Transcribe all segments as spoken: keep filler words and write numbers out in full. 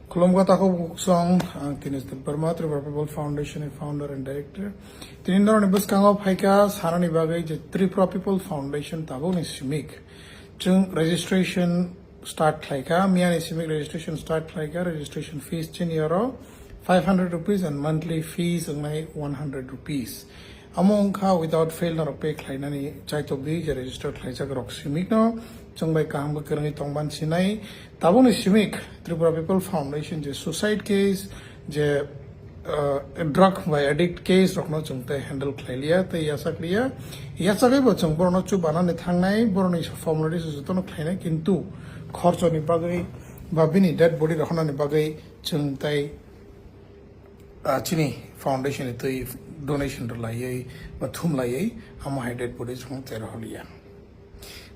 Khulumkha takhuk buksong, ang Tinis Debbarma, Tripura People Foundation ni founder and director. Tini norokni bwskango phaikha sanani bagwi je Tripura People Foundation tabukni simik. Chwng registration start khlaikha, miyani simik registration start khlaikha, registration fees chini oro five hundred rupees and monthly fees wngnai one hundred rupees. Amo wngkha without fail norok pay khlainani chaitokdi je register khlaijak rok simikno chwng bai kaham khe kwrwngwi tongban sinai. Tabukni simik Tripura People Foundation je suicide case, je, uh, drug bai addict case rokno chwng tei handle khlai liya tei yachak liya. Yachagwi bo chwng borokno chubanani thangnai, borokni formalities jotono khlainai, kintu khorchoni bagwi ba bini dead body rohornani bagwi chwng tei, ah, chini foundation ni twi donation rwlaiwi ba thumlaiwi amo hai dead body chwng tei rohorliya.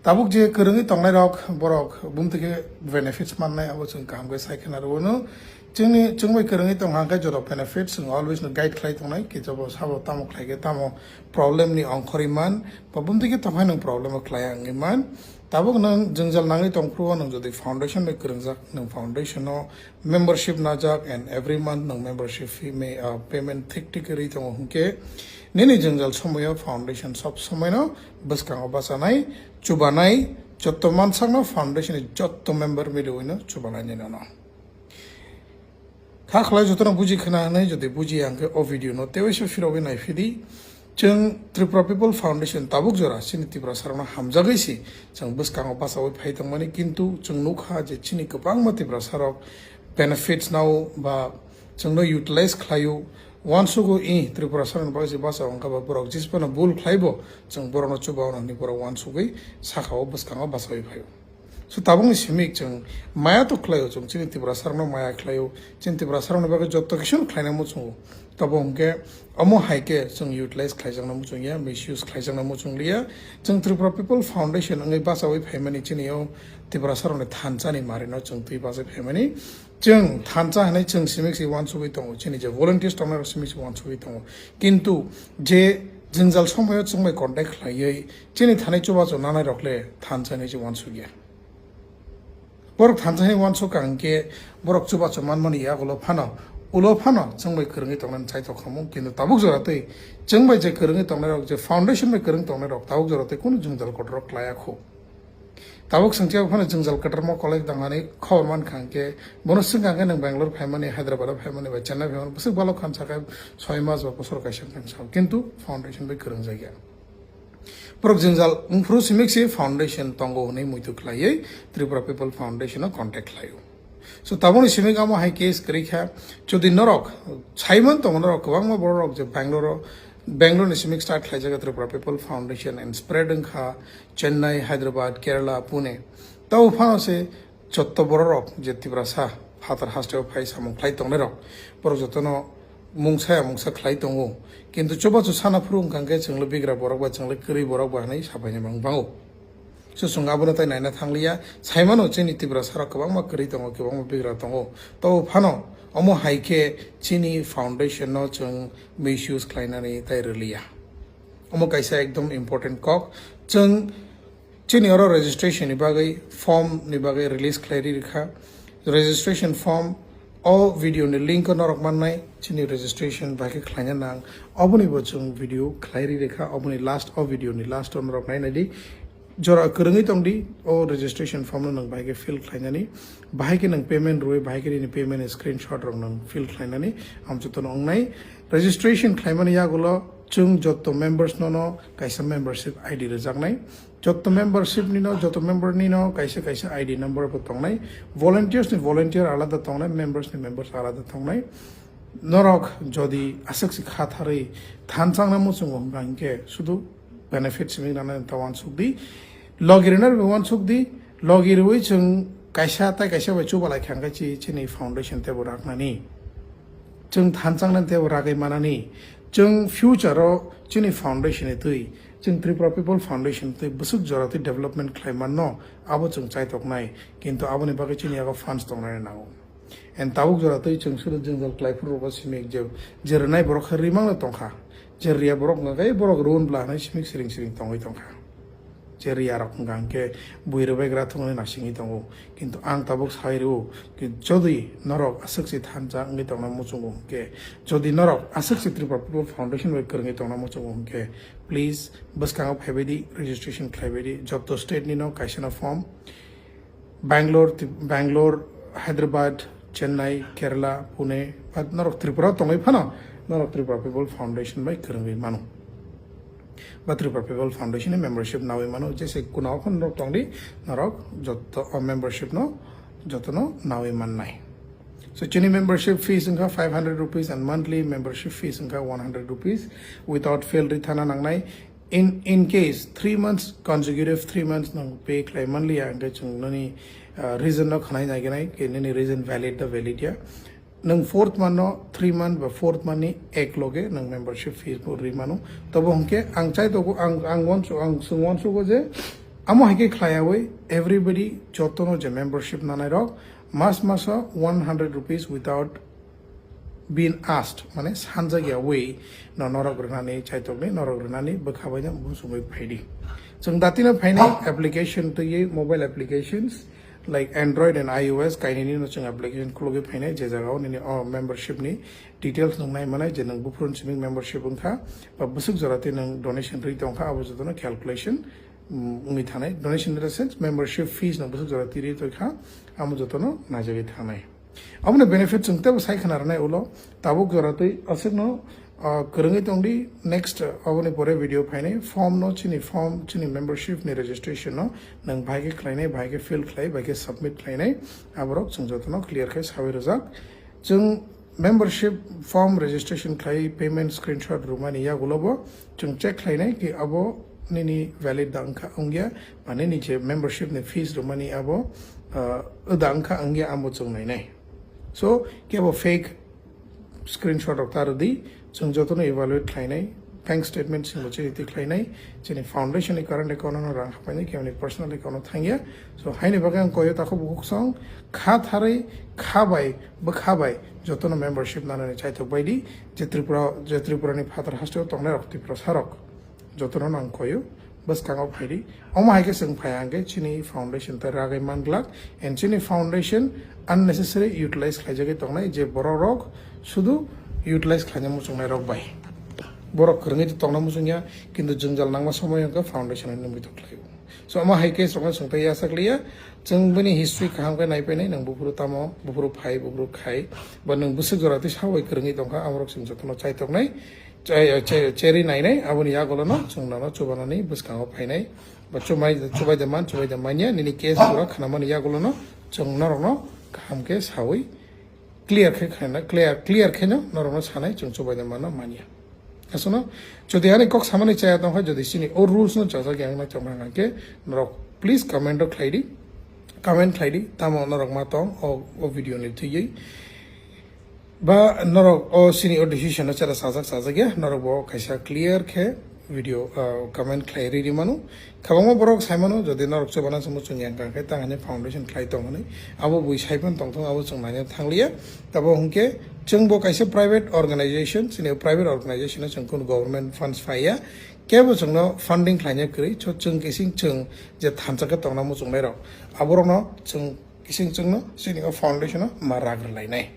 Tabuk je kwrwngwi tongnai rok, borok bumtwi khe benefits mannai, abo chwng kaham khe sai khna rwno. Chwngni, chwng bai kwrwngwi tong hang khe joto benefits chwng always no guide khlai tongnai, kisa bo sabo tamo khlai khe tamo problem ni ongkhorwi man, ba bumtwi khe tong hai nwng problem o khlai wngwi man. Tabuk nwng jwngjal nangwi tong phuru o nwng jodi foundation bai kwrwngjak, nwng foundation o membership najak and every month nwng membership fee may, uh, payment thik thik khe rwi tongo hwnkhe nini jwngjal somoyo foundation sob somoino bwskango bachanai, chubanai, jotto mansakno foundation ni jotto member miliwino chubalainai nono. Kha khlai jotono buji khna hwnwi jodi buji ang khe o video no tewaisa phirogwi naiphidi. Chwng Tripura People Foundation tabuk jora chini Tiprasa rokno hamjagwi si chwng bwskango bachaui phai tongmani, kintu chwng nukha je chini kwbangma Tiprasa rok benefits nao ba chwngno utilize khlaio, uansugo i Tiprasa rokni bagwi se bacha wngkha ba borok jisphano bul khlaibo chwng borokno chuba hwnwi borok uansugwi sakao bwskango bachaui phaio. So tabukni simik chwng maya to khlaio, chwng chini Tiprasa rokno maya khlaio, chini Tiprasa rokni bagwi jotto kisa khlaina muchungo. Tabo hwnkhe omo hai khe chwng utilize khlaijakna muchungya, misuse khlaijakna muchungliya. Chwng Tripura People Foundation wngwi bachaui phaimani, chini o Tiprasa rokni thansa ni mari no chwng twi bachai phaimani. Chwng thansa hwnwi chwng simik si uansugwi tongo, chini je volunteers tongnai rok simik si uansugwi tongo. Kintu je jwngjal somoyo chwng bai contact khlaiwi chini thani chubachu nanai rok le thansa hwnwi se uansukya. Borok thansa hwnwi uansuk kha hwnkhe borok chubachu manmani yagulo phano, ulo phano chwng bai kwrwngwi tongnani chaitok khamu, kintu tabuk jora twi chwng bai je kwrwngwi tongnai rok, je foundation bai kwrwng tongnai rok tabuk jora twi kunu jwngjal kotor rok klaiya khu. Tabuk swngchaya phano jwngjal kwtharma college dangani khobor mankha hwnkhe, bono swngkha hwnkhe nwng Bangalore phaimani, Hyderabad phaimani bai Chennai phaimani, bwswk balok khan sakha soi mas ba bosor kaisa khan sa, kintu foundation bai kwrwngjakya. Borok jwngjal wngphuru simik se foundation tongo hwnwi muitu khlaiwi Tripura People Foundation o contact khlaio. So tabukni simik amo hai case kwrwi kha, jodi norok saiman tongo norok kwbangma borok rok je Bangalore o, Bangalore ni simik start khlaijak Tripura People Foundation and spread wngkha Chennai, Hyderabad, Kerala, Pune. Tabo phano se jotto borok rok je Tiprasa phatar hasteo phai samung khlai tongnai rok, borok jotono mungsa ya mungsa khlai tongo, kintu chubachu sana phuru wngkha hwnkhe chwnglo bigra borok ba chwnglo kwrwi borok ba hwnwi sapaini mang bango. So chwng abono tai naina thangliya, saimano chini Tiprasa rok kwbangma kwrwi tongo, kwbangma bigra tongo, tabo phano omo hai khe chini foundation no chwng misuse khlainani tai rwliya. Omo kaisa ekdom important kok. Chwng chini oro registration ni bagwi, form ni bagwi release khlai ri rikha. Registration form o video ni link o norok mannai, chini registration bai khe khlaina nang. Oboni bo chwng video khlai ri rikha, oboni last, o video ni last o norok nai nai di. Jora kwrwngwi tong di, o registration form no nwng bai khe fill khlainani. Bahai khe nwng payment rwui, bahai khe nini payment screenshot rok nwng fill khlainani. Am jotono wngnai. Registration khlaimani yagulo chwng jotto members no no kaisa membership I D rwjaknai. Jotto membership ni no, jotto member ni no kaisa kaisa I D number bo tongnai. Volunteers ni volunteer alada tongnai, members ni members alada tongnai. Norok jodi aswk se kha tharwi thansa wngna muchungo hwnkha hinkhe sudu benefit simi nana ta uansuk di. Logi rwna rwui uansuk di. Logi rwui chwng kaisa tai kaisa bai chubalai kha hinkhe chi chini foundation teibo raknani. Chwng thansa wngnani teibo ragwi manani. Chwng future o chini foundation ni twi, chwng Tripura People Foundation twi bwswk jora twi development khlai manno, abo chwng chaitoknai. Kintu aboni bagwi chini yago funds tongnani nango. And tabuk jora twi chwng sudu jwngjal khlai phuru rogo simi je, je rwnai borok khe rwi mangno tongkha. Je riya borok wngkha khe borok rwn bla hwnwi simi siring siring tongwi tongkha. je riya rok hwnkha hwnkhe bui rwbaigra thwngwi nasingwi tongo. Kintu ang tabuk sai rwo, ki jodi norok aswk se thansa wngwi tongna muchungo hwnkhe, jodi norok aswk se Tripura People Foundation bai kwrwngwi tongna muchungo hwnkhe, please bwskango phaibai di, registration khlaibai di, joto state ni no kaisa no form, Bangalore, Bangalore, Hyderabad, Chennai, Kerala, Pune, ba norok Tripura tongwi phano norok Tripura People Foundation bai kwrwngwi mano. Ba Tripura People Foundation ni membership nawi mano, jese kuna okhon norok tongdi, norok joto, o membership no jotono nawi mannai. So chini membership fees wngkha five hundred rupees and monthly membership fees wngkha one hundred rupees. Without fail rithana nangnai. In, in case three months, consecutive three months nang pay khlai manliya, hwnkhe chwng nini, uh, reason no khnai naigenai, ke nini reason valid da valid ya. Nang fourth month no three month ba fourth month ni ek loge nang membership fees bo ri mano. Tobo hwnkhe ang chai togo, ang, ang wansu, ang swng wansugo je amo hai khe khlaiyawi everybody jotono je membership nanai rok mas maso one hundred rupees without being asked, mane sanjakya way no norok rwnani chaitokni, norok rwnani bwkha bai no muchungwi phaidi. Chwng datino phainai application twiwi mobile applications like Android and iOS kainwini no chwng application khulugwi phainai, je jagao nini o membership ni details nwng nai manai, je nwng buphuru simi membership wngkha ba bwswk jora tei nwng donation rwi tongkha, abo jotono calculation, mm, wngwi thanai. Donation in the sense membership fees no bwswk jora twi rwi tongkha, amo jotono naijagwi thanai. Aboni benefit chwng teibo sai khna rwnai ulo, tabuk jora twi aswkno, ah, kwrwngwi tongdi. Next, ah, aboni pore video phainai, form no chini form, chini membership ni registration no nwng bahai khe khlainai, bahai khe fill khlai, bahai khe submit khlainai, aborok chwng jotono clear khe sawi rwjak. Chwng membership form registration khlai payment screenshot rwmani yagulo bo chwng check khlainai ki abo nini valid da wngkha wngya, ba nini je membership ni fees rwmani abo, ah, da wngkha wngya amo chwng nainai. So, kebo fake screenshot rok ta rwdi, chwng jotono evaluate khlainai, bank statement chwng bo chini twi khlainai, chini foundation ni current account no rang hapainai, kebo ni personal account no thangya. So, haini bagwi ang koyo takhuk bukhuk song, kha tharwi, kha bai, bwkha bai, jotono membership nanani chaitok baidi, je Tripura, je Tripura ni phatar hasteo tongnai rok, Tiprasa rok. Jotono nang koyo, bwskango phaidi. Omo hai khe chwng phai hwnkhe chini foundation ta ragwi man glak, and chini foundation unnecessary utilize khlaijagwi tongnai, je borok rok sudu utilize khlaina muchungnai rok bai. Borok kwrwngwi tongna muchungya, kintu jwngjal nangma somoi hwnkhe foundation ni nungwi tong khlaio. So omo hai khe chwngno chwng tei yachak liya, chwng bini history kaham khe naipainai, nang buphuru tamo, buphuru phai, buphuru khai, ba nwng bwswk jora twi sawi kwrwngwi tongkha, amorok chwng jotono chaitoknai. Chai-, chai-, cherry nainai, aboni yagulono chwng nono chubanani bwskango phainai, ba chubai, chubai de man, chubai de manya, nini case pura khanamani yagulono chwng norokno kaham khe sawi clear khe khaina, clear, clear kheno norokno sanai chwng chubai de manno manya. Aswkno, jodi ani kok samani chaya tongkha, jodi chini o rules no chajak yang na chong hwnkhe norok please comment rok khlaidi, comment khlaidi, tamo norok ma tong o, o video ni thwiwi. Ba norok o chini o decision no chera sajak sajak ya, norok bo kaisa clear khe video, ah, comment khlai ri ri manu. Kwbangma borok sai mano, jodi norok chubana se muchung yang kha khe tang hwnwi foundation khlai tong hwnwi, abo bui sai phano tong thung, abo chwng naina thang liya. Tabo hwnkhe chwng bo kaisa private organization, chini private organization no chwng kunu government funds phai ya, kebo chwngno funding khlaina kwrwi, so chwng kising chwng je thansa khe tongna muchungnai rok, aborokno chwng kising chwngno chini o foundation no ma rak rwlainai.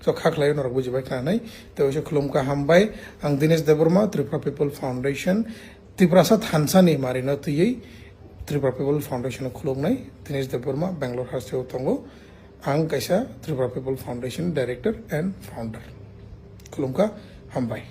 So, kha khlai norok bujibai kha nai. Tei waisa khulumkha hambai. Ang Dinesh Debbarma, Tripura People Foundation, Tiprasa thansa ni mari no twiwi Tripura People Foundation no khulumnai. Dinesh Debbarma, Bangalore hasteo tongo. Ang kaisa Tripura People Foundation Director and Founder. Khulumkha hambai.